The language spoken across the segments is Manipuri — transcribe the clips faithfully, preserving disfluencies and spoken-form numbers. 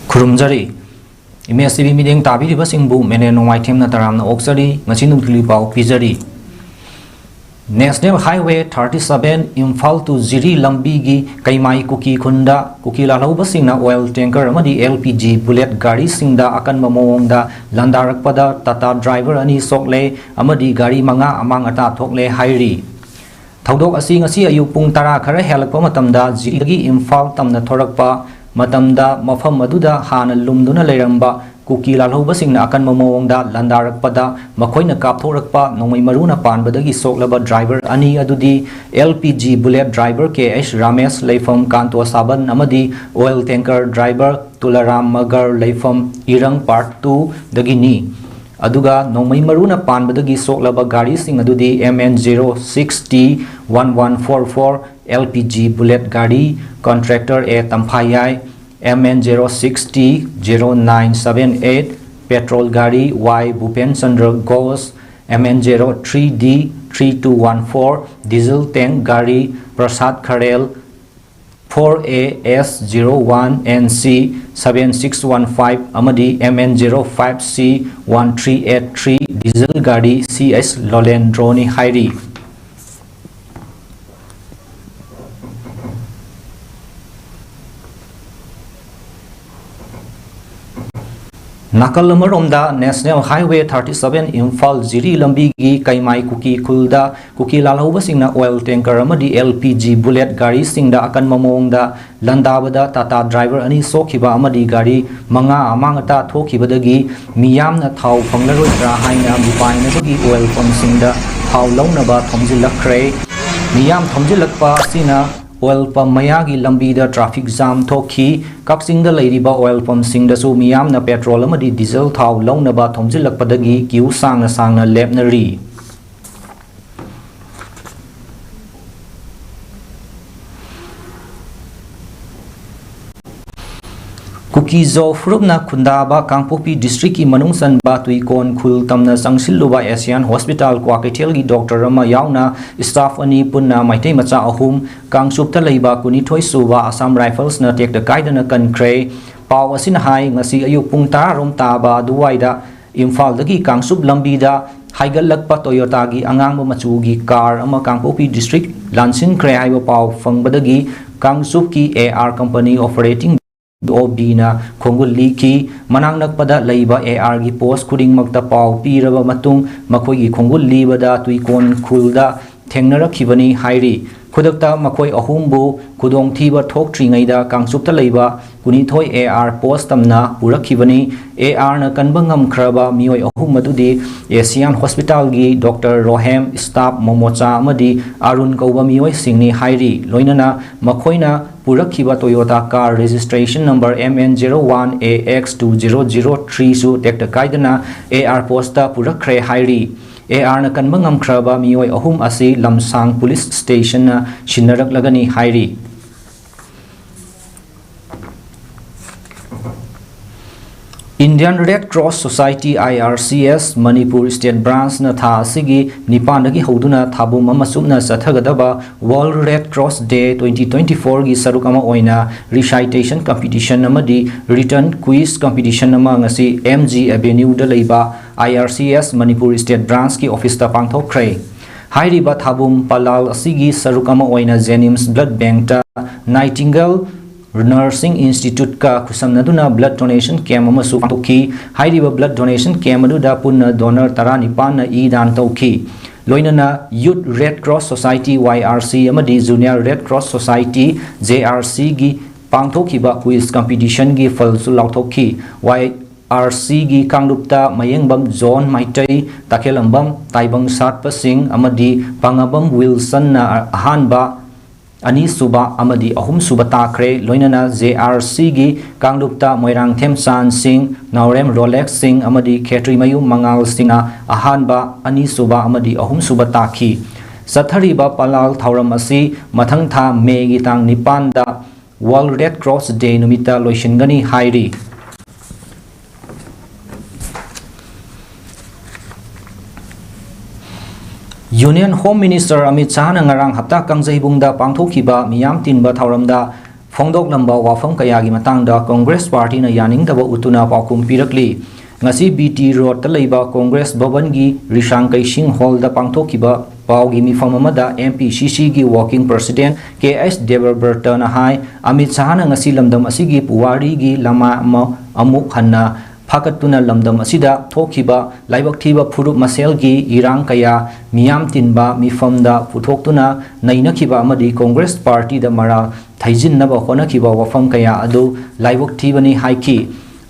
ꯈꯨꯔꯨꯝꯖꯔꯤ꯫ ꯏꯃꯦꯖ ꯇꯤ ꯚꯤ ꯃꯤꯠꯌꯦꯡ ꯇꯥꯕꯤꯔꯤꯕꯁꯤꯡꯕꯨ ꯃꯦꯅꯦ ꯅꯣꯡꯃꯥꯏꯊꯦꯝꯅ ꯇꯔꯥꯝꯅ ꯑꯣꯛꯆꯔꯤ꯫ ꯉꯁꯤ ꯅꯨꯡꯊꯤꯜꯒꯤ ꯄꯥꯎ ꯄꯤꯖꯔꯤ꯫ National Highway thirty seven Imphal to ꯖꯤꯔꯤ ꯂꯝꯕꯤꯒꯤ ꯀꯩꯃꯥꯏ ꯀꯨꯀꯤ ꯈꯨꯟꯗ ꯀꯨꯀꯤ ꯂꯥꯜꯍꯧꯕꯁꯤꯡꯅ oil tanker ꯑꯃꯗꯤ L P G bullet ꯒꯥꯔꯤꯁꯤꯡꯗ ꯑꯀꯟꯕ ꯃꯑꯣꯡꯗ ꯂꯥꯟꯗꯥꯔꯛꯄꯗ Tata driver ꯑꯅꯤ ꯁꯣꯛꯂꯦ ꯑꯃꯗꯤ ꯒꯥꯔꯤ ꯃꯉꯥ ꯑꯃꯥꯡ ꯑꯇꯥ ꯊꯣꯛꯂꯦ ꯍꯥꯏꯔꯤ꯫ ꯊꯧꯗꯣꯛ ꯑꯁꯤ ꯉꯁꯤ ꯑꯌꯨꯛ ꯄꯨꯡ ꯇꯔꯥ ꯈꯔ ꯍꯦꯜꯂꯛꯄ ꯃꯇꯝꯗ ꯖꯤꯔꯤꯗꯒꯤ ꯏꯝꯐꯥꯜ ꯇꯝꯅ ꯊꯣꯔꯛꯄ ꯃꯇꯝꯗ ꯃꯐꯝ ꯑꯗꯨꯗ ꯍꯥꯟꯅ ꯂꯨꯝꯗꯨꯅ ꯂꯩꯔꯝꯕ ꯀꯨꯀꯤ ꯂꯥꯜꯍꯧꯕꯁꯤꯡꯅ ꯑꯀꯟꯕ ꯃꯑꯣꯡꯗ ꯂꯥꯟꯗꯥꯔꯛꯄꯗ ꯃꯈꯣꯏꯅ ꯀꯥꯞꯊꯣꯔꯛꯄ ꯅꯣꯡꯃꯩ ꯃꯔꯨꯅ ꯄꯥꯟꯕꯗꯒꯤ ꯁꯣꯛꯂꯕ driver ꯑꯅꯤ ꯑꯗꯨꯗꯤ L P G bullet driver K H Ramesh ꯂꯩꯐꯝ ꯀꯥꯟꯇꯣ ꯁꯥꯕꯟ ꯑꯃꯗꯤ oil tanker driver ꯇꯨꯂꯥꯔꯥꯝ ꯃꯒꯔ ꯂꯩꯐꯝ ꯏꯔꯪ part two ꯗꯒꯤꯅꯤ꯫ ꯑꯗꯨꯒ ꯅꯣꯡꯃꯩ ꯃꯔꯨꯅ ꯄꯥꯟꯕꯗꯒꯤ ꯁꯣꯛꯂꯕ ꯒꯥꯔꯤꯁꯤꯡ ꯑꯗꯨꯗꯤ M N zero six T one one four four L P G bullet ꯒꯥꯔꯤ, contractor A ꯇꯝꯐꯥꯌꯥꯏ, M N zero six T zero nine seven eight petrol ꯒꯥꯔꯤ Y ꯚꯨꯄꯦꯟ Chandra Ghosh, M N zero three D three two one four diesel tank ꯒꯥꯔꯤ ꯄ꯭ꯔꯁꯥꯗ ꯈꯔꯦꯜ, four A S zero one N C seven six one five ꯑꯃꯗꯤ M N zero five C one three eight three diesel ꯒꯥꯔꯤ C H ꯂꯣꯂꯦꯟꯗ꯭ꯔꯣꯅꯤ ꯍꯥꯏꯔꯤ꯫ ꯅꯥꯀꯜ ꯑꯃꯔꯣꯝꯗ National Highway thirty seven Imphal ꯖꯤꯔꯤ ꯂꯝꯕꯤꯒꯤ ꯀꯩꯃꯥꯏ ꯀꯨꯀꯤ ꯈꯨꯜꯗ ꯀꯨꯀꯤ ꯂꯥꯜꯍꯧꯕꯁꯤꯡꯅ oil tanker ꯑꯃꯗꯤ L P G bullet ꯒꯥꯔꯤꯁꯤꯡꯗ ꯑꯀꯟꯕ ꯃꯑꯣꯡꯗ ꯂꯥꯟꯗꯥꯕꯗ Tata driver ꯑꯅꯤ ꯁꯣꯛꯈꯤꯕ ꯑꯃꯗꯤ ꯒꯥꯔꯤ ꯃꯉꯥ ꯑꯃꯥꯡ ꯑꯇꯥ ꯊꯣꯛꯈꯤꯕꯗꯒꯤ ꯃꯤꯌꯥꯝꯅ ꯊꯥꯎ ꯐꯪꯂꯔꯣꯏꯗ꯭ꯔꯥ ꯍꯥꯏꯅ ꯃꯤꯄꯥꯏꯅꯕꯒꯤ oil pumpꯁꯤꯡꯗ ꯊꯥꯎ ꯂꯧꯅꯕ ꯊꯣꯝꯖꯤꯜꯂꯛꯈ꯭ꯔꯦ꯫ ꯃꯤꯌꯥꯝ ꯊꯣꯝꯖꯤꯜꯂꯛꯄ ꯑꯁꯤꯅ oil pump ꯃꯌꯥꯒꯤ ꯂꯝꯕꯤꯗ traffic jam ꯊꯣꯛꯈꯤ꯫ ꯀꯛꯆꯤꯡꯗ ꯂꯩꯔꯤꯕ oil pumpꯁꯤꯡꯗꯁꯨ ꯃꯤꯌꯥꯝꯅ petrol ꯑꯃꯗꯤ diesel ꯊꯥꯎ ꯂꯧꯅꯕ ꯊꯣꯝꯖꯤꯜꯂꯛꯄꯗꯒꯤ queue ꯁꯥꯡꯅ ꯁꯥꯡꯅ ꯂꯦꯞꯅꯔꯤ꯫ ꯀꯨꯀꯤ-ꯖꯣ ꯐꯨꯔꯨꯞꯅ ꯈꯨꯟꯗꯥꯕ ꯀꯥꯡꯄꯣꯛꯄꯤ ꯗꯤꯁꯇ꯭ꯔꯤꯛꯀꯤ ꯃꯅꯨꯡ ꯆꯟꯕ ꯇꯨꯏꯀꯣꯟ ꯈꯨꯜ ꯇꯝꯅ ꯆꯪꯁꯤꯜꯂꯨꯕ ꯑꯦꯁꯤꯌꯥꯟ ꯍꯣꯁꯄꯤꯇꯥꯜ ꯀ꯭ꯋꯥꯀꯩꯊꯦꯜꯒꯤ ꯗꯣꯛꯇꯔ ꯑꯃ ꯌꯥꯎꯅ ꯁ꯭ꯇꯥꯐ ꯑꯅꯤ ꯄꯨꯟꯅ ꯃꯩꯇꯩ ꯃꯆꯥ ꯑꯍꯨꯝ ꯀꯥꯡꯆꯨꯞꯇ ꯂꯩꯕ ꯀꯨꯟꯅꯤꯊꯣꯏ ꯁꯨꯕ ꯑꯁꯥꯝ ꯔꯥꯏꯐꯜꯁꯅ ꯇꯦꯛꯇ ꯀꯥꯏꯗꯅ ꯀꯟꯈ꯭ꯔꯦ꯫ ꯄꯥꯎ ꯑꯁꯤꯅ ꯍꯥꯏ, ꯉꯁꯤ ꯑꯌꯨꯛ ꯄꯨꯡ ꯇꯔꯥ ꯔꯣꯝ ꯇꯥꯕ ꯑꯗꯨꯋꯥꯏꯗ ꯏꯝꯐꯥꯜꯗꯒꯤ ꯀꯥꯡꯆꯨꯞ ꯂꯝꯕꯤꯗ ꯍꯥꯏꯒꯠꯂꯛꯄ ꯇꯣꯌꯣꯇꯥꯒꯤ ꯑꯉꯥꯡꯕ ꯃꯆꯨꯒꯤ ꯀꯥꯔ ꯑꯃ ꯀꯥꯡꯄꯣꯛꯄꯤ ꯗꯤꯁꯇ꯭ꯔꯤꯛ ꯂꯥꯟꯁꯤꯟꯈ꯭ꯔꯦ ꯍꯥꯏꯕ ꯄꯥꯎ ꯐꯪꯕꯗꯒꯤ ꯀꯥꯡꯆꯨꯞꯀꯤ ꯑꯦ ꯑꯥꯔ ꯀꯝꯄꯅꯤ ꯑꯣꯄꯔꯦꯇꯤꯡ ꯑꯣ ꯕꯤꯅ ꯈꯣꯡꯒꯨꯜ ꯂꯤꯈꯤ꯫ ꯃꯅꯥꯛ ꯅꯛꯄꯗ ꯂꯩꯕ ꯑꯦ ꯑꯥꯔꯒꯤ ꯄꯣꯁ ꯈꯨꯗꯤꯡꯃꯛꯇ ꯄꯥꯎ ꯄꯤꯔꯕ ꯃꯇꯨꯡ ꯃꯈꯣꯏꯒꯤ ꯈꯣꯡꯒꯨꯜ ꯂꯤꯕꯗ ꯇꯨꯏꯀꯣꯟ ꯈꯨꯜꯗ ꯊꯦꯡꯅꯔꯛꯈꯤꯕꯅꯤ ꯍꯥꯏꯔꯤ꯫ ꯈꯨꯗꯛꯇ ꯃꯈꯣꯏ ꯑꯍꯨꯝꯕꯨ ꯈꯨꯗꯣꯡꯊꯤꯕ ꯊꯣꯛꯇ꯭ꯔꯤꯉꯩꯗ ꯀꯥꯡꯆꯨꯞꯇ ꯂꯩꯕ ꯀꯨꯟꯅꯤꯊꯣꯏ ꯑꯦ ꯑꯥꯔ ꯄꯣꯁ ꯇꯝꯅ ꯄꯨꯔꯛꯈꯤꯕꯅꯤ꯫ ꯑꯦ ꯑꯥꯔꯅ ꯀꯟꯕ ꯉꯝꯈ꯭ꯔꯕ ꯃꯤꯑꯣꯏ ꯑꯍꯨꯝ ꯑꯗꯨꯗꯤ ꯑꯦꯁꯤꯌꯥꯟ ꯍꯣꯁꯄꯤꯇꯥꯜꯒꯤ ꯗꯣꯛꯇꯔ ꯔꯣꯍꯦꯝ, ꯁ꯭ꯇꯥꯐ ꯃꯣꯃꯣꯆꯥ ꯑꯃꯗꯤ ꯑꯔꯨꯟ ꯀꯧꯕ ꯃꯤꯑꯣꯏꯁꯤꯡꯅꯤ ꯍꯥꯏꯔꯤ꯫ ꯂꯣꯏꯅꯅ ꯃꯈꯣꯏꯅ ꯄꯨꯔꯛꯈꯤꯕ Toyota car registration number M N zero one A X two zero zero three ꯁꯨ ꯇꯦꯛꯇ ꯀꯥꯏꯗꯅ ꯑꯦ ꯑꯥꯔ ꯄꯣꯁꯇ ꯄꯨꯔꯛꯈ꯭ꯔꯦ ꯍꯥꯏꯔꯤ꯫ ꯑꯦ ꯑꯥꯔꯅ ꯀꯟꯕ ꯉꯝꯈ꯭ꯔꯕ ꯃꯤꯑꯣꯏ ꯑꯍꯨꯝ ꯑꯁꯤ ꯂꯝꯁꯥꯡ ꯄꯨꯂꯤꯁ ꯁ꯭ꯇꯦꯁꯟꯅ ꯁꯤꯟꯅꯔꯛꯂꯒꯅꯤ ꯍꯥꯏꯔꯤ꯫ Indian Red Cross Society, I R C S, Manipur state ꯕ꯭ꯔꯥꯟꯆꯅ ꯊꯥ ꯑꯁꯤꯒꯤ ꯅꯤꯄꯥꯟꯗꯒꯤ ꯍꯧꯗꯨꯅ ꯊꯥꯕꯨꯝ ꯑꯃ ꯆꯨꯞꯅ ꯆꯠꯊꯒꯗꯕ World Red Cross Day twenty twenty-four ꯒꯤ ꯁꯔꯨꯛ ꯑꯃ ꯑꯣꯏꯅ recitation competition ꯑꯃꯗꯤ written quiz competition ꯑꯃ ꯉꯁꯤ M G Avenue ꯗ ꯂꯩꯕ I R C S Manipur state ꯕ꯭ꯔꯥꯟꯆꯀꯤ ꯑꯣꯐꯤꯁꯇ ꯄꯥꯡꯊꯣꯛꯈ꯭ꯔꯦ꯫ ꯍꯥꯏꯔꯤꯕ ꯊꯥꯕꯨꯝ ꯄꯂꯥꯜ ꯑꯁꯤꯒꯤ ꯁꯔꯨꯛ ꯑꯃ ꯑꯣꯏꯅ JNIMS Blood Bank ꯇ Nightingale Nursing Institute ꯀ ꯈꯨꯠꯁꯝꯅꯗꯨꯅ blood donation camp ꯑꯃꯁꯨ ꯄꯥꯡꯊꯣꯛꯈꯤ꯫ ꯍꯥꯏꯔꯤꯕ blood donation camp ꯑꯗꯨꯗ ꯄꯨꯟꯅ donor ꯇꯔꯥꯅꯤꯄꯥꯟꯅ ꯏ ꯗꯥꯟ ꯇꯧꯈꯤ꯫ ꯂꯣꯏꯅꯅ Youth Red Cross Society, Y R C, ꯑꯃꯗꯤ JuniorRed Cross Society, J R C, ꯒꯤ ꯄꯥꯡꯊꯣꯛꯈꯤꯕ quiz competition ꯒꯤ ꯐꯜꯁꯨ ꯂꯥꯎꯊꯣꯛꯈꯤ꯫ Y R C ꯒꯤ ꯀꯥꯡꯂꯨꯞꯇ ꯃꯌꯦꯡꯕꯝ ꯖꯣꯟ ꯃꯩꯇꯩ, ꯇꯈꯦꯂꯝꯕꯝ ꯇꯥꯏꯕꯪ ꯁꯥꯠꯄꯁꯤꯡ ꯑꯃꯗꯤ ꯄꯥꯉꯥꯕꯝ ꯋꯤꯜꯁꯟꯅ ꯑꯍꯥꯟꯕ, ꯑꯅꯤꯁꯨꯕ ꯑꯃꯗꯤ ꯑꯍꯨꯝꯁꯨꯕ ꯇꯥꯈ꯭ꯔꯦ꯫ ꯂꯣꯏꯅꯅ J R C ꯒꯤ ꯀꯥꯡꯂꯨꯞꯇ ꯃꯣꯏꯔꯥꯡꯊꯦꯝ ꯆꯥꯟ ꯁꯤꯡ, ꯅꯥꯎꯔꯦꯝ ꯔꯣꯂꯦꯛꯁ ꯁꯤꯡ ꯑꯃꯗꯤ ꯈꯦꯇ꯭ꯔꯤꯃꯌꯨꯝ ꯃꯉꯥꯜ ꯁꯤꯡꯅ ꯑꯍꯥꯟꯕ, ꯑꯅꯤꯁꯨꯕ ꯑꯃꯗꯤ ꯑꯍꯨꯝꯁꯨꯕ ꯇꯥꯈꯤ꯫ ꯆꯠꯊꯔꯤꯕ ꯄꯂꯥꯜ ꯊꯧꯔꯝ ꯑꯁꯤ ꯃꯊꯪ ꯊꯥ ꯃꯦꯒꯤ ꯇꯥꯡ ꯅꯤꯄꯥꯟꯗ World Red Cross Day ꯅꯨꯃꯤꯠꯇ ꯂꯣꯏꯁꯤꯟꯒꯅꯤ ꯍꯥꯏꯔꯤ꯫ Union Home Minister ꯑꯃꯤꯠ ꯁꯍꯥꯅ ꯉꯔꯥꯡ ꯍꯞꯇꯥ ꯀꯥꯡꯖꯩꯕꯨꯡꯗ ꯄꯥꯡꯊꯣꯛꯈꯤꯕ ꯃꯤꯌꯥꯝ ꯇꯤꯟꯕ ꯊꯧꯔꯝꯗ ꯐꯣꯡꯗꯣꯛꯂꯝꯕ ꯋꯥꯐꯝ ꯀꯌꯥꯒꯤ ꯃꯇꯥꯡꯗ ꯀꯣꯡꯒ꯭ꯔꯦꯁ ꯄꯥꯔꯇꯤꯅ ꯌꯥꯅꯤꯡꯗꯕ ꯎꯠꯇꯨꯅ ꯄꯥꯎꯈꯨꯝ ꯄꯤꯔꯛꯂꯤ꯫ ꯉꯁꯤ ꯕꯤ ꯇꯤ ꯔꯣꯗꯇ ꯂꯩꯕ ꯀꯣꯡꯒ꯭ꯔꯦꯁ ꯚꯕꯟꯒꯤ ꯔꯤꯁꯥꯡ ꯀꯩꯁꯤꯡ ꯍꯣꯜꯗ ꯄꯥꯡꯊꯣꯛꯈꯤꯕ ꯄꯥꯎꯒꯤ ꯃꯤꯐꯝ ꯑꯃꯗ ꯑꯦꯝ ꯄꯤ ꯁꯤ ꯁꯤꯒꯤ working president ꯀꯦ ꯑꯩꯆ ꯗꯦꯕꯕ꯭ꯔꯇꯅ ꯍꯥꯏ, ꯑꯃꯤꯠ ꯁꯍꯥꯅ ꯉꯁꯤ ꯂꯝꯗꯝ ꯑꯁꯤꯒꯤ ꯄꯨꯋꯥꯔꯤꯒꯤ ꯂꯃꯥ ꯑꯃ ꯑꯃꯨꯛ ꯍꯟꯅ ꯐꯥꯒꯠꯇꯨꯅ ꯂꯝꯗꯝ ꯑꯁꯤꯗ ꯊꯣꯛꯈꯤꯕ ꯂꯥꯏꯕꯛ ꯊꯤꯕ ꯐꯨꯔꯨꯞ ꯃꯁꯦꯜꯒꯤ ꯏꯔꯥꯡ ꯀꯌꯥ, ꯃꯤꯌꯥꯝ ꯇꯤꯟꯕ ꯃꯤꯐꯝꯗ ꯄꯨꯊꯣꯛꯇꯨꯅ ꯅꯩꯅꯈꯤꯕ ꯑꯃꯗꯤ ꯀꯣꯡꯒ꯭ꯔꯦꯁ ꯄꯥꯔꯇꯤꯗ ꯃꯔꯥꯜ ꯊꯩꯖꯤꯟꯅꯕ ꯍꯣꯠꯅꯈꯤꯕ ꯋꯥꯐꯝ ꯀꯌꯥ ꯑꯗꯨ ꯂꯥꯏꯕꯛ ꯊꯤꯕꯅꯤ ꯍꯥꯏꯈꯤ꯫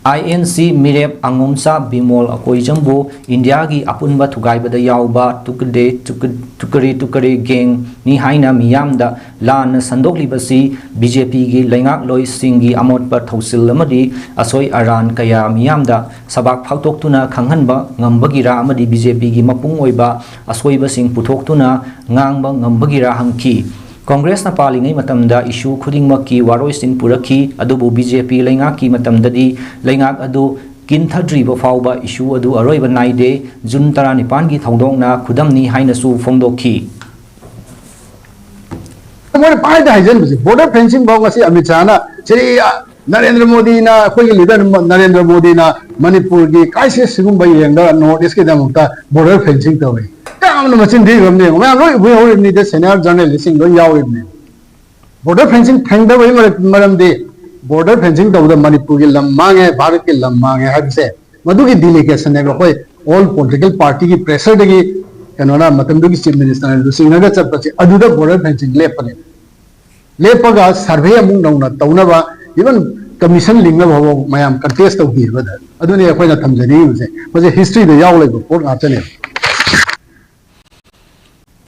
ꯑꯥꯏ ꯑꯦꯟ ꯁꯤ ꯃꯤꯔꯦꯞ ꯑꯉꯣꯝꯆꯥ ꯕꯤꯃꯣꯜ ꯑꯀꯣꯏꯖꯝꯕꯨ ꯏꯟꯗꯤꯌꯥꯒꯤ ꯑꯄꯨꯟꯕ ꯊꯨꯒꯥꯏꯕꯗ ꯌꯥꯎꯕ ꯇꯨꯀꯗꯦ, ꯇꯨꯀ-, ꯇꯨꯀꯔꯤ ꯇꯨꯀꯔꯤ ꯒꯦꯡꯅꯤ ꯍꯥꯏꯅ ꯃꯤꯌꯥꯝꯗ ꯂꯥꯟꯅ ꯁꯟꯗꯣꯛꯂꯤꯕꯁꯤ ꯕꯤ ꯖꯦ ꯄꯤꯒꯤ ꯂꯩꯉꯥꯛꯂꯣꯏꯁꯤꯡꯒꯤ ꯑꯃꯣꯠꯄ ꯊꯧꯁꯤꯜ ꯑꯃꯗꯤ ꯑꯁꯣꯏ ꯑꯔꯥꯟ ꯀꯌꯥ ꯃꯤꯌꯥꯝꯗ ꯁꯕꯥꯛ ꯐꯥꯛꯇꯣꯛꯇꯨꯅ ꯈꯪꯍꯟꯕ ꯉꯝꯕꯒꯤꯔꯥ ꯑꯃꯗꯤ ꯕꯤ ꯖꯦ ꯄꯤꯒꯤ ꯃꯄꯨꯡ ꯑꯣꯏꯕ ꯑꯁꯣꯏꯕꯁꯤꯡ ꯄꯨꯊꯣꯛꯇꯨꯅ ꯉꯥꯡꯕ ꯉꯝꯕꯒꯤꯔꯥ ꯍꯪꯈꯤ꯫ ꯀꯣꯡꯒ꯭ꯔꯦꯁꯅ ꯄꯥꯜꯂꯤꯉꯩ ꯃꯇꯝꯗ ꯏꯁꯨ ꯈꯨꯗꯤꯡꯃꯛꯀꯤ ꯋꯥꯔꯣꯏꯁꯤꯟ ꯄꯨꯔꯛꯈꯤ, ꯑꯗꯨꯕꯨ ꯕꯤ ꯖꯦ ꯄꯤ ꯂꯩꯉꯥꯛꯀꯤ ꯃꯇꯝꯗꯗꯤ ꯂꯩꯉꯥꯛ ꯑꯗꯨ ꯀꯤꯟꯊꯗ꯭ꯔꯤꯕ ꯐꯥꯎꯕ ꯏꯁꯨ ꯑꯗꯨ ꯑꯔꯣꯏꯕ ꯅꯥꯏꯗꯦ꯫ ꯖꯨꯟ ꯇꯔꯥꯅꯤꯄꯥꯟꯒꯤ ꯊꯧꯗꯣꯛꯅ ꯈꯨꯗꯝꯅꯤ ꯍꯥꯏꯅꯁꯨ ꯐꯣꯡꯗꯣꯛꯈꯤ꯫ ꯃꯣꯏꯅ ꯄꯥꯏꯗ ꯍꯥꯏꯖꯟꯕꯁꯦ, ꯕꯣꯔꯗꯔ ꯐꯦꯟꯁꯤꯡ ꯐꯥꯎ ꯉꯁꯤ ꯑꯃꯤꯠ ꯁꯍꯥꯅ ꯁꯤꯔꯤ ꯅꯔꯦꯟꯗ꯭ꯔ ꯃꯣꯗꯤꯅ, ꯑꯩꯈꯣꯏꯒꯤ ꯂꯤꯗꯔ ꯅꯔꯦꯟꯗ꯭ꯔ ꯃꯣꯗꯤꯅ ꯃꯅꯤꯄꯨꯔꯒꯤ ꯀ꯭ꯔꯥꯏꯁꯤꯁ ꯁꯤꯒꯨꯝꯕ ꯌꯦꯡꯗ ꯅꯣꯔꯠ ꯏꯁꯀꯤꯗꯃꯛꯇ ꯕꯣꯔꯗꯔ ꯐꯦꯟꯁꯤꯡ ꯇꯧꯏ꯫ ꯌꯥꯝꯅ ꯃꯆꯤꯟ ꯊꯤꯈ꯭ꯔꯕꯅꯦ꯫ ꯃꯌꯥꯝ ꯂꯣꯏ ꯎꯕꯤꯍꯧꯔꯤꯕꯅꯤꯗ, ꯁꯦꯅꯤꯌꯔ ꯖꯔꯅꯦꯂꯤꯁꯁꯤꯡ ꯂꯣꯏ ꯌꯥꯎꯔꯤꯕꯅꯤ꯫ ꯕꯣꯔꯗꯔ ꯐꯦꯟꯁꯤꯡ ꯊꯦꯡꯗꯕꯒꯤ ꯃꯔꯝ-, ꯃꯔꯝꯗꯤ ꯕꯣꯔꯗꯔ ꯐꯦꯟꯁꯤꯡ ꯇꯧꯕꯗ ꯃꯅꯤꯄꯨꯔꯒꯤ ꯂꯝ ꯃꯥꯡꯉꯦ, ꯚꯥꯔꯠꯀꯤ ꯂꯝ ꯃꯥꯡꯉꯦ ꯍꯥꯏꯕꯁꯦ ꯃꯗꯨꯒꯤ ꯗꯤꯂꯤꯒꯦꯁꯟꯅꯦꯕ꯫ ꯑꯩꯈꯣꯏ ꯑꯣꯜ ꯄꯣꯂꯤꯇꯤꯀꯦꯜ ꯄꯥꯔꯇꯤꯒꯤ ꯄ꯭ꯔꯦꯁꯔꯗꯒꯤ ꯀꯩꯅꯣꯅ ꯃꯇꯝꯗꯨꯒꯤ ꯆꯤꯐ ꯃꯤꯅꯤꯁꯇꯔꯅ ꯂꯨꯆꯤꯡꯉꯒ ꯆꯠꯄꯁꯦ ꯑꯗꯨꯗ ꯕꯣꯔꯗꯔ ꯐꯦꯟꯁꯤꯡ ꯂꯦꯞꯄꯅꯦ꯫ ꯂꯦꯞꯄꯒ ꯁꯔꯚꯦ ꯑꯃꯨꯛ ꯅꯧꯅ ꯇꯧꯅꯕ, ꯏꯚꯟ ꯀꯃꯤꯁꯟ ꯂꯤꯡꯅꯕ ꯐꯥꯎꯕ ꯃꯌꯥꯝ ꯀꯟꯇꯦꯁ ꯇꯧꯈꯤꯕꯗ꯫ ꯑꯗꯨꯅꯤ ꯑꯩꯈꯣꯏꯅ ꯊꯝꯖꯅꯤꯡꯉꯤꯕꯁꯦ꯫ ꯃꯁꯤ ꯍꯤꯁꯇ꯭ꯔꯤꯗ ꯌꯥꯎ ꯂꯩꯕ ꯄꯣꯠ ꯉꯥꯛꯇꯅꯦꯕ꯫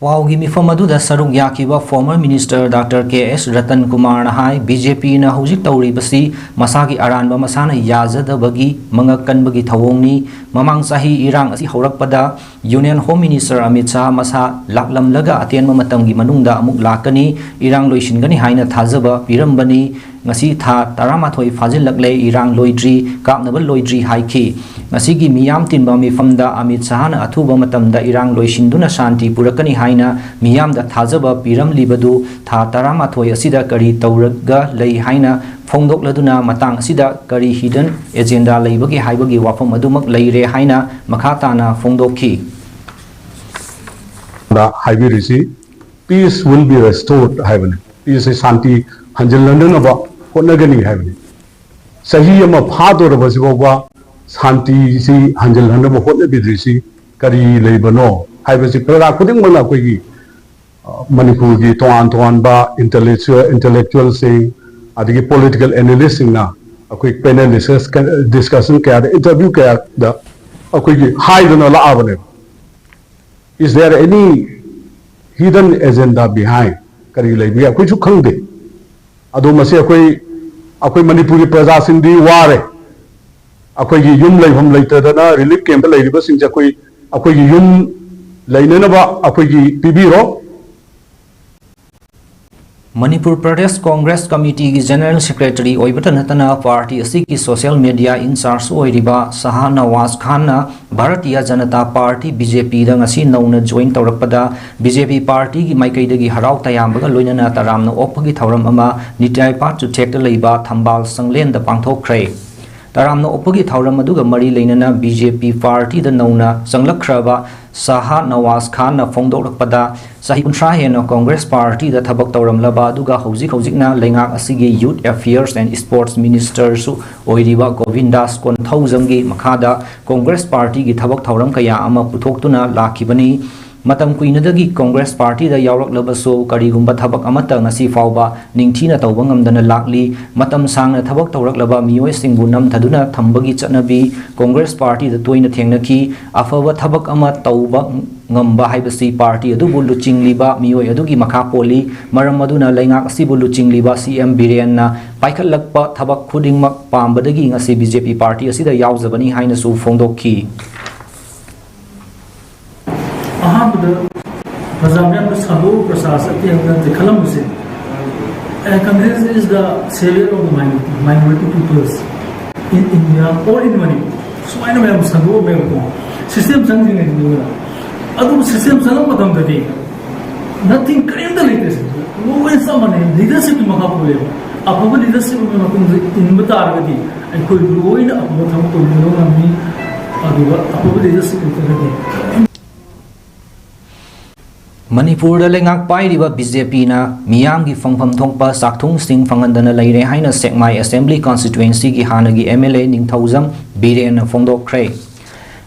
ꯄꯥꯎꯒꯤ ꯃꯤꯐꯝ ꯑꯗꯨꯗ ꯁꯔꯨꯛ ꯌꯥꯈꯤꯕ former minister Doctor K S Ratan Kumarꯅ ꯍꯥꯏ, BJPꯅ ꯍꯧꯖꯤꯛ ꯇꯧꯔꯤꯕꯁꯤ ꯃꯁꯥꯒꯤ ꯑꯔꯥꯟꯕ ꯃꯁꯥꯅ ꯌꯥꯖꯗꯕꯒꯤ ꯃꯉꯛ ꯀꯟꯕꯒꯤ ꯊꯧꯑꯣꯡꯅꯤ꯫ ꯃꯃꯥꯡ ꯆꯍꯤ ꯏꯔꯥꯡ ꯑꯁꯤ ꯍꯧꯔꯛꯄꯗ Union Home Minister Amit Shah ꯃꯁꯥ ꯂꯥꯛꯂꯝꯂꯒ ꯑꯇꯦꯟꯕ ꯃꯇꯝꯒꯤ ꯃꯅꯨꯡꯗ ꯑꯃꯨꯛ ꯂꯥꯛꯀꯅꯤ, ꯏꯔꯥꯡ ꯂꯣꯏꯁꯤꯟꯒꯅꯤ ꯍꯥꯏꯅ ꯊꯥꯖꯕ ꯄꯤꯔꯝꯕꯅꯤ꯫ ꯉꯁꯤ ꯊꯥ ꯇꯔꯥꯃꯥꯊꯣꯏ ꯐꯥꯖꯤꯜꯂꯛꯂꯦ, ꯏꯔꯥꯡ ꯂꯣꯏꯗ꯭ꯔꯤ, ꯀꯥꯞꯅꯕ ꯂꯣꯏꯗ꯭ꯔꯤ ꯍꯥꯏꯈꯤ꯫ ꯉꯁꯤꯒꯤ ꯃꯤꯌꯥꯝ ꯇꯤꯟꯕ ꯃꯤꯐꯝꯗ ꯑꯃꯤꯠ ꯁꯍꯥꯅ ꯑꯊꯨꯕ ꯃꯇꯝꯗ ꯏꯔꯥꯡ ꯂꯣꯏꯁꯤꯟꯗꯨꯅ ꯁꯥꯟꯇꯤ ꯄꯨꯔꯛꯀꯅꯤ ꯍꯥꯏꯅ ꯃꯤꯌꯥꯝꯗ ꯊꯥꯖꯕ ꯄꯤꯔꯝꯂꯤꯕꯗꯨ ꯊꯥ ꯇꯔꯥꯃꯥꯊꯣꯏ ꯑꯁꯤꯗ ꯀꯔꯤ ꯇꯧꯔꯒ ꯂꯩ ꯍꯥꯏꯅ ꯐꯣꯡꯗꯣꯛꯂꯗꯨꯅ ꯃꯇꯥꯡ ꯑꯁꯤꯗ ꯀꯔꯤ hidden agenda ꯂꯩꯕꯒꯦ ꯍꯥꯏꯕꯒꯤ ꯋꯥꯐꯝ ꯑꯗꯨꯃꯛ ꯂꯩꯔꯦ ꯍꯥꯏꯅ ꯃꯈꯥ ꯇꯥꯅ ꯐꯣꯡꯗꯣꯛꯈꯤ꯫ ꯗ ꯍꯥꯏꯕꯤꯔꯤꯁꯤ peace will be restored ꯍꯥꯏꯕꯅꯤ꯫ Peace ꯁꯤ ꯁꯥꯟꯇꯤ ꯍꯟꯖꯤꯜꯍꯟꯅꯅꯕ ꯍꯣꯠꯅꯒꯅꯤ ꯍꯥꯏꯕꯅꯤ꯫ ꯆꯍꯤ ꯑꯃ ꯐꯥꯗꯣꯔꯕꯁꯤ ꯐꯥꯎꯕ ꯁꯥꯟꯇꯤꯁꯤ ꯍꯟꯖꯤꯜꯍꯟꯅꯕ ꯍꯣꯠꯅꯕꯤꯗ꯭ꯔꯤꯁꯤ ꯀꯔꯤ ꯂꯩꯕꯅꯣ ꯍꯥꯏꯕꯁꯤ ꯄ꯭ꯔꯖꯥ ꯈꯨꯗꯤꯡꯃꯛꯅ ꯑꯩꯈꯣꯏꯒꯤ ꯃꯅꯤꯄꯨꯔꯒꯤ ꯇꯣꯉꯥꯟ ꯇꯣꯉꯥꯟꯕ intellectual intellectualꯁꯤꯡ ꯑꯗꯒꯤ political analystꯁꯤꯡꯅ ꯑꯩꯈꯣꯏ panel discussion ꯀꯌꯥꯗ interview ꯀꯌꯥꯗ ꯑꯩꯈꯣꯏꯒꯤ ꯍꯥꯏꯗꯨꯅ ꯂꯥꯛꯑꯕꯅꯦꯕ꯫ Is there any hidden agenda behind? ꯀꯔꯤ ꯂꯩꯕꯒꯦ ꯑꯩꯈꯣꯏꯁꯨ ꯈꯪꯗꯦ꯫ ꯑꯗꯣ ꯃꯁꯤ ꯑꯩꯈꯣꯏ ꯑꯩꯈꯣꯏ ꯃꯅꯤꯄꯨꯔꯒꯤ ꯄ꯭ꯔꯖꯥꯁꯤꯡꯗꯤ ꯋꯥꯔꯦ꯫ ꯑꯩꯈꯣꯏꯒꯤ ꯌꯨꯝ ꯂꯩꯐꯝ ꯂꯩꯇꯗꯅ relief campꯇ ꯂꯩꯔꯤꯕꯁꯤꯡꯁꯦ ꯑꯩꯈꯣꯏ ꯑꯩꯈꯣꯏꯒꯤ ꯌꯨꯝ ꯂꯩꯅꯅꯕ ꯑꯩꯈꯣꯏꯒꯤ ꯄꯤꯕꯤꯔꯣ꯫ ꯃꯅꯤꯄꯨꯔ ꯄ꯭ꯔꯗꯦꯁ ꯀꯣꯡꯒ꯭ꯔꯦꯁ ꯀꯃꯤꯇꯤꯒꯤ General Secretary ꯑꯣꯏꯕꯇ ꯅꯠꯇꯅ party ꯑꯁꯤꯒꯤ social media in-charge ꯑꯣꯏꯔꯤꯕ ꯁꯍꯥ ꯅꯋꯥꯖ ꯈꯥꯟꯅ ꯚꯥꯔꯇꯤꯌ ꯖꯅꯇꯥ ꯄꯥꯔꯇꯤ BJPꯗ ꯉꯁꯤ ꯅꯧꯅ join ꯇꯧꯔꯛꯄꯗ BJP partyꯒꯤ ꯃꯥꯏꯀꯩꯗꯒꯤ ꯍꯔꯥꯎ ꯇꯌꯥꯝꯕꯒ ꯂꯣꯏꯅꯅ ꯇꯔꯥꯝꯅ ꯑꯣꯛꯄꯒꯤ ꯊꯧꯔꯝ ꯑꯃ ꯅꯤꯇꯥꯏꯄꯥꯠ ꯆꯨꯊꯦꯛꯇ ꯂꯩꯕ ꯊꯝꯕꯥꯜ ꯁꯪꯂꯦꯟꯗ ꯄꯥꯡꯊꯣꯛꯈ꯭ꯔꯦ꯫ ꯇꯔꯥꯝꯅ ꯑꯣꯛꯄꯒꯤ ꯊꯧꯔꯝ ꯑꯗꯨꯒ ꯃꯔꯤ ꯂꯩꯅꯅ BJP partyꯗ ꯅꯧꯅ ꯆꯪꯂꯛꯈ꯭ꯔꯕ ꯁꯍꯥ ꯅꯋꯥꯖ ꯈꯥꯟꯅ ꯐꯣꯡꯗꯣꯛꯂꯛꯄꯗ, ꯆꯍꯤ ꯀꯨꯟꯊ꯭ꯔꯥ ꯍꯦꯟꯅ ꯀꯣꯡꯒ꯭ꯔꯦꯁ ꯄꯥꯔꯇꯤꯗ ꯊꯕꯛ ꯇꯧꯔꯝꯂꯕ ꯑꯗꯨꯒ ꯍꯧꯖꯤꯛ ꯍꯧꯖꯤꯛꯅ ꯂꯩꯉꯥꯛ ꯑꯁꯤꯒꯤ Youth Affairs and Sports Ministerꯁꯨ ꯑꯣꯏꯔꯤꯕ ꯒꯣꯕꯤꯟꯗꯥꯁ ꯀꯣꯟꯊꯧꯖꯝꯒꯤ ꯃꯈꯥꯗ ꯀꯣꯡꯒ꯭ꯔꯦꯁ ꯄꯥꯔꯇꯤꯒꯤ ꯊꯕꯛ ꯊꯧꯔꯝ ꯀꯌꯥ ꯑꯃ ꯄꯨꯊꯣꯛꯇꯨꯅ ꯂꯥꯛꯈꯤꯕꯅꯤ꯫ ꯃꯇꯝ ꯀꯨꯏꯅꯗꯒꯤ ꯀꯣꯡꯒ꯭ꯔꯦꯁ ꯄꯥꯔꯇꯤꯗ ꯌꯥꯎꯔꯛꯂꯕꯁꯨ, ꯀꯔꯤꯒꯨꯝꯕ ꯊꯕꯛ ꯑꯃꯠꯇ ꯉꯁꯤ ꯐꯥꯎꯕ ꯅꯤꯡꯊꯤꯅ ꯇꯧꯕ ꯉꯝꯗꯅ ꯂꯥꯛꯂꯤ꯫ ꯃꯇꯝ ꯁꯥꯡꯅ ꯊꯕꯛ ꯇꯧꯔꯛꯂꯕ ꯃꯤꯑꯣꯏꯁꯤꯡꯕꯨ ꯅꯝꯊꯗꯨꯅ ꯊꯝꯕꯒꯤ ꯆꯠꯅꯕꯤ ꯀꯣꯡꯒ꯭ꯔꯦꯁ ꯄꯥꯔꯇꯤꯗ ꯇꯣꯏꯅ ꯊꯦꯡꯅꯈꯤ꯫ ꯑꯐꯕ ꯊꯕꯛ ꯑꯃ ꯇꯧꯕ ꯉꯝꯕ ꯍꯥꯏꯕꯁꯤ ꯄꯥꯔꯇꯤ ꯑꯗꯨꯕꯨ ꯂꯨꯆꯤꯡꯂꯤꯕ ꯃꯤꯑꯣꯏ ꯑꯗꯨꯒꯤ ꯃꯈꯥ ꯄꯣꯜꯂꯤ꯫ ꯃꯔꯝ ꯑꯗꯨꯅ ꯂꯩꯉꯥꯛ ꯑꯁꯤꯕꯨ ꯂꯨꯆꯤꯡꯂꯤꯕ ꯁꯤ ꯑꯦꯝ ꯕꯤꯔꯦꯟꯅ ꯄꯥꯏꯈꯠꯂꯛꯄ ꯊꯕꯛ ꯈꯨꯗꯤꯡꯃꯛ ꯄꯥꯝꯕꯗꯒꯤ ꯉꯁꯤ ꯕꯤ ꯖꯦ ꯄꯤ ꯄꯥꯔꯇꯤ ꯑꯁꯤꯗ ꯌꯥꯎꯖꯕꯅꯤ ꯍꯥꯏꯅꯁꯨ ꯐꯣꯡꯗꯣꯛꯈꯤ꯫ ꯑꯍꯥꯟꯕꯗ ꯄ꯭ꯔꯖꯥ ꯃꯌꯥꯝꯅ ꯁꯥꯗꯣꯛꯎ, ꯄ꯭ꯔꯖꯥ ꯆꯠꯀꯦ ꯍꯥꯏꯕ ꯅꯠꯇꯦ ꯈꯜꯂꯝꯕꯁꯦ, "Eh, Congress is the savior of the minority, minority peoples in India or in Manipur." ꯁꯨꯃꯥꯏꯅ ꯃꯌꯥꯝ ꯁꯟꯗꯣꯛꯑꯝꯃꯦꯕꯀꯣ, ꯁꯤꯁꯇꯦꯝ ꯆꯪꯗ꯭ꯔꯤꯉꯩꯗꯨꯗ꯫ ꯑꯗꯨꯕꯨ ꯁꯤꯁꯇꯦꯝ ꯆꯪꯉꯛꯄ ꯃꯇꯝꯗꯗꯤ ꯅꯊꯤꯡ ꯀꯔꯤꯝꯇ ꯂꯩꯇꯦ꯫ ꯂꯣꯏꯅ ꯆꯞ ꯃꯥꯟꯅꯩ, ꯂꯤꯗꯔꯁꯤꯞꯀꯤ ꯃꯈꯥ ꯄꯣꯜꯂꯦꯕ꯫ ꯑꯐꯕ ꯂꯤꯗꯔꯁꯤꯞ ꯑꯃꯒꯤ ꯃꯇꯨꯡꯗ ꯏꯟꯕ ꯇꯥꯔꯒꯗꯤ ꯑꯩꯈꯣꯏ ꯂꯣꯏꯅ ꯑꯐꯕ ꯊꯕꯛ ꯇꯧꯃꯤꯟꯅꯕ ꯉꯝꯃꯤ꯫ ꯑꯗꯨꯒ ꯑꯐꯕ ꯂꯤꯗꯔꯁꯤꯞ ꯂꯩꯇ꯭ꯔꯒꯗꯤ ꯃꯅꯤꯄꯨꯔꯗ ꯂꯩꯉꯥꯛ ꯄꯥꯏꯔꯤꯕ ꯕꯤ ꯖꯦ ꯄꯤꯅ ꯃꯤꯌꯥꯝꯒꯤ ꯐꯪꯐꯝ ꯊꯣꯛꯄ ꯆꯥꯛꯊꯨꯡꯁꯤꯡ ꯐꯪꯍꯟꯗꯅ ꯂꯩꯔꯦ ꯍꯥꯏꯅ ꯁꯦꯛꯃꯥꯏ ꯑꯦꯁꯦꯝꯕ꯭ꯂꯤ ꯀꯟꯁꯇꯤꯇ꯭ꯋꯦꯟꯁꯤꯒꯤ ꯍꯥꯟꯅꯒꯤ ꯑꯦꯝ ꯑꯦꯜ ꯑꯦ ꯅꯤꯡꯊꯧꯖꯝ ꯕꯤꯔꯦꯟꯅ ꯐꯣꯡꯗꯣꯛꯈ꯭ꯔꯦ꯫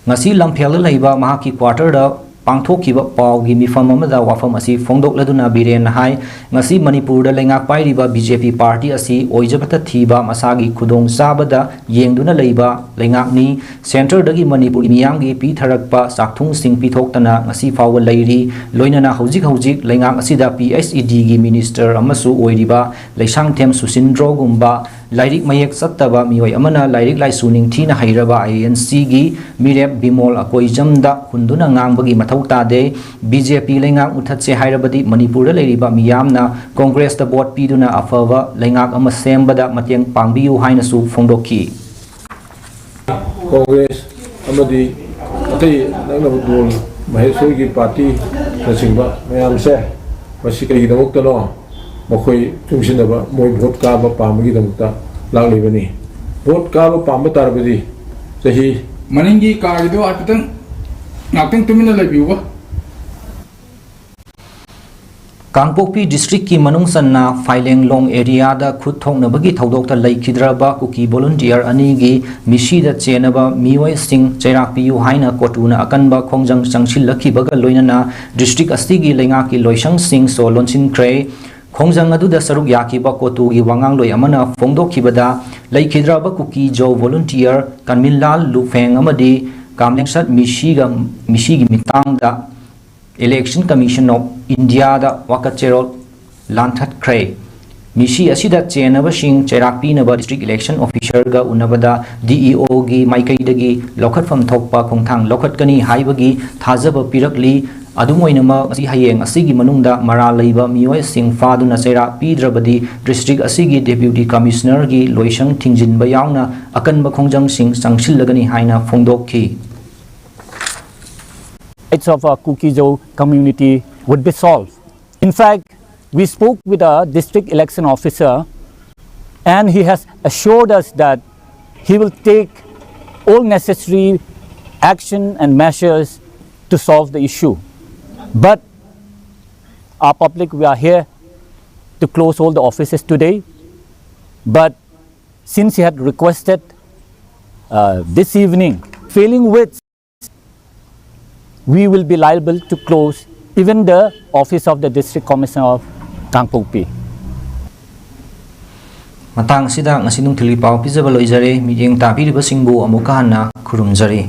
ꯉꯁꯤ ꯂꯝꯐꯦꯜꯗ ꯂꯩꯕ ꯃꯍꯥꯛꯀꯤ ꯀ꯭ꯋꯥꯇꯔꯗ ꯄꯥꯡꯊꯣꯛꯈꯤꯕ ꯄꯥꯎꯒꯤ ꯃꯤꯐꯝ ꯑꯃꯗ ꯋꯥꯐꯝ ꯑꯁꯤ ꯐꯣꯡꯗꯣꯛꯂꯗꯨꯅ ꯕꯤꯔꯦꯟꯅ ꯍꯥꯏ, ꯉꯁꯤ ꯃꯅꯤꯄꯨꯔꯗ ꯂꯩꯉꯥꯛ ꯄꯥꯏꯔꯤꯕ ꯕꯤ ꯖꯦ ꯄꯤ ꯄꯥꯔꯇꯤ ꯑꯁꯤ ꯑꯣꯏꯖꯕꯇ ꯊꯤꯕ, ꯃꯁꯥꯒꯤ ꯈꯨꯗꯣꯡꯆꯥꯕꯗ ꯌꯦꯡꯗꯨꯅ ꯂꯩꯕ ꯂꯩꯉꯥꯛꯅꯤ꯫ ꯁꯦꯟꯇꯔꯗꯒꯤ ꯃꯅꯤꯄꯨꯔꯒꯤ ꯃꯤꯌꯥꯝꯒꯤ ꯄꯤꯊꯔꯛꯄ ꯆꯥꯛꯊꯨꯡꯁꯤꯡ ꯄꯤꯊꯣꯛꯇꯅ ꯉꯁꯤ ꯐꯥꯎꯕ ꯂꯩꯔꯤ꯫ ꯂꯣꯏꯅꯅ ꯍꯧꯖꯤꯛ ꯍꯧꯖꯤꯛ ꯂꯩꯉꯥꯛ ꯑꯁꯤꯗ ꯄꯤ ꯑꯩꯆ ꯏ ꯗꯤꯒꯤ ꯃꯤꯅꯤꯁꯇꯔ ꯑꯃꯁꯨ ꯑꯣꯏꯔꯤꯕ ꯂꯩꯁꯥꯡꯊꯦꯝ ꯁꯨꯁꯤꯟꯗ꯭ꯔꯣꯒꯨꯝꯕ ꯂꯥꯏꯔꯤꯛ ꯃꯌꯦꯛ ꯆꯠꯇꯕ ꯃꯤꯑꯣꯏ ꯑꯃꯅ ꯂꯥꯏꯔꯤꯛ ꯂꯥꯏꯁꯨ ꯅꯤꯡꯊꯤꯅ ꯍꯩꯔꯕ ꯑꯥꯏ ꯑꯦꯟ ꯁꯤꯒꯤ ꯃꯤꯔꯦꯞ ꯕꯤꯃꯣꯜ ꯑꯀꯣꯏꯖꯝꯗ ꯍꯨꯟꯗꯨꯅ ꯉꯥꯡꯕꯒꯤ ꯃꯊꯧ ꯇꯥꯗꯦ꯫ ꯕꯤ ꯖꯦ ꯄꯤ ꯂꯩꯉꯥꯛ ꯃꯨꯊꯠꯁꯦ ꯍꯥꯏꯔꯕꯗꯤ ꯃꯅꯤꯄꯨꯔꯗ ꯂꯩꯔꯤꯕ ꯃꯤꯌꯥꯝꯅ ꯀꯣꯡꯒ꯭ꯔꯦꯁꯇ ꯚꯣꯠ ꯄꯤꯗꯨꯅ ꯑꯐꯕ ꯂꯩꯉꯥꯛ ꯑꯃ ꯁꯦꯝꯕꯗ ꯃꯇꯦꯡ ꯄꯥꯡꯕꯤꯌꯨ ꯍꯥꯏꯅꯁꯨ ꯐꯣꯡꯗꯣꯛꯈꯤ꯫ ꯀꯣꯡꯒ꯭ꯔꯦꯁ ꯑꯃꯗꯤ ꯑꯇꯩ ꯅꯛꯅꯕ ꯗꯣꯜ, ꯃꯍꯦꯁꯣꯔꯒꯤ ꯄꯥꯔꯇꯤꯅꯆꯤꯡꯕ ꯃꯌꯥꯝꯁꯦ, ꯃꯁꯤ ꯀꯔꯤꯒꯤꯗꯃꯛꯇꯅꯣ? ꯃꯈꯣꯏ ꯆꯨꯡꯁꯤꯟꯅꯕ, ꯃꯣꯏ ꯚꯣꯠ ꯀꯥꯕ ꯄꯥꯝꯕꯒꯤꯗꯃꯛꯇ ꯂꯥꯛꯂꯤꯕꯅꯤ꯫ ꯚꯣꯠ ꯀꯥꯕ ꯄꯥꯝꯕ ꯇꯥꯔꯕꯗꯤ ꯆꯍꯤ ꯃꯅꯤꯡꯒꯤ ꯀꯥꯒꯤꯗꯣ ꯍꯥꯏꯐꯦꯠꯇꯪ ꯉꯥꯛꯇꯪ ꯇꯨꯃꯤꯟꯅ ꯂꯩꯕꯤꯌꯨꯕ꯫ ꯀꯥꯡꯄꯣꯛꯄꯤ ꯗꯤꯁꯇ꯭ꯔꯤꯛꯀꯤ ꯃꯅꯨꯡ ꯆꯟꯅ ꯐꯥꯏꯂꯦꯡꯂꯣꯡ ꯑꯦꯔꯤꯌꯥꯗ ꯈꯨꯠ ꯊꯣꯛꯅꯕꯒꯤ ꯊꯧꯗꯣꯛꯇ ꯂꯩꯈꯤꯗ꯭ꯔꯕ ꯀꯨꯀꯤ ꯚꯣꯂꯨꯟꯇꯤꯌꯔ ꯑꯅꯤꯒꯤ ꯃꯤꯁꯤꯗ ꯆꯦꯟꯅꯕ ꯃꯤꯑꯣꯏꯁꯤꯡ ꯆꯩꯔꯥꯛ ꯄꯤꯌꯨ ꯍꯥꯏꯅ ꯀꯣꯇꯨꯅ ꯑꯀꯟꯕ ꯈꯣꯡꯖꯪ ꯆꯪꯁꯤꯜꯂꯛꯈꯤꯕꯒ ꯂꯣꯏꯅꯅ ꯗꯤꯁꯇ꯭ꯔꯤꯛ ꯑꯁꯤꯒꯤ ꯂꯩꯉꯥꯛꯀꯤ ꯂꯣꯏꯁꯪꯁꯤꯡ ꯁꯣ ꯂꯣꯟꯁꯤꯟꯈ꯭ꯔꯦ꯫ ꯈꯣꯡꯖꯪ ꯑꯗꯨꯗ ꯁꯔꯨꯛ ꯌꯥꯈꯤꯕ ꯀꯣꯇꯨꯒꯤ ꯋꯥꯉꯥꯡꯂꯣꯏ ꯑꯃꯅ ꯐꯣꯡꯗꯣꯛꯈꯤꯕꯗ, ꯂꯩꯈꯤꯗ꯭ꯔꯕ ꯀꯨꯀꯤ ꯖꯧ ꯚꯣꯂꯨꯟꯇꯤꯌꯔ ꯀꯟꯃꯤꯟꯂꯥꯜ ꯂꯨꯐꯦꯡ ꯑꯃꯗꯤ ꯀꯥꯝꯂꯦꯡꯁꯠ ꯃꯤꯁꯤꯒ, ꯃꯤꯁꯤꯒꯤ ꯃꯤꯇꯥꯡꯗ Election Commission of ꯏꯟꯗꯤꯌꯥꯗ ꯋꯥꯀꯠꯆꯦꯔꯣꯜ ꯂꯥꯟꯊꯠꯈ꯭ꯔꯦ꯫ ꯃꯤꯁꯤ ꯑꯁꯤꯗ ꯆꯦꯟꯅꯕꯁꯤꯡ ꯆꯩꯔꯥꯛ ꯄꯤꯅꯕ ꯗꯤꯁꯇ꯭ꯔꯤꯛ ꯏꯂꯦꯛꯁꯟ ꯑꯣꯐꯤꯁꯔꯒ ꯎꯅꯕꯗ ꯗꯤ ꯏ ꯑꯣꯒꯤ ꯃꯥꯏꯀꯩꯗꯒꯤ ꯂꯧꯈꯠꯐꯝ ꯊꯣꯛꯄ ꯈꯣꯡꯊꯥꯡ ꯂꯧꯈꯠꯀꯅꯤ ꯍꯥꯏꯕꯒꯤ ꯊꯥꯖꯕ ꯄꯤꯔꯛꯂꯤ꯫ ꯑꯗꯨꯝ ꯑꯣꯏꯅꯃꯛ, ꯃꯁꯤ ꯍꯌꯦꯡ ꯑꯁꯤꯒꯤ ꯃꯅꯨꯡꯗ ꯃꯔꯥꯜ ꯂꯩꯕ ꯃꯤꯑꯣꯏꯁꯤꯡ ꯐꯥꯗꯨꯅ ꯆꯩꯔꯥꯛ ꯄꯤꯗ꯭ꯔꯕꯗꯤ ꯗꯤꯁꯇ꯭ꯔꯤꯛ ꯑꯁꯤꯒꯤ ꯗꯦꯄ꯭ꯌꯨꯇꯤ ꯀꯃꯤꯁꯅꯔꯒꯤ ꯂꯣꯏꯁꯪ ꯊꯤꯡꯖꯤꯟꯕ ꯌꯥꯎꯅ ꯑꯀꯟꯕ ꯈꯣꯡꯖꯪꯁꯤꯡ ꯆꯪꯁꯤꯜꯂꯒꯅꯤ ꯍꯥꯏꯅ ꯐꯣꯡꯗꯣꯛꯈꯤ꯫ Rights of our Kuki-Zo community would be solved. In fact, we spoke with our district election officer, and he has assured us that he will take all necessary action and measures to solve the issue. But our public, we are here to close all the offices today. But since he had requested uh, this evening, failing which we will be liable to close even the office of the District Commissioner of Kangpokpi. ꯃꯇꯥꯡ ꯑꯁꯤꯗ ꯉꯁꯤ ꯅꯨꯡꯊꯤꯜꯒꯤ ꯄꯥꯎ ꯄꯤꯖꯕ ꯂꯣꯏꯖꯔꯦ꯫ ꯃꯤꯠꯌꯦꯡ ꯇꯥꯕꯤꯔꯤꯕꯁꯤꯡꯕꯨ ꯑꯃꯨꯛꯀ ꯍꯟꯅ ꯈꯨꯔꯨꯝꯖꯔꯤ꯫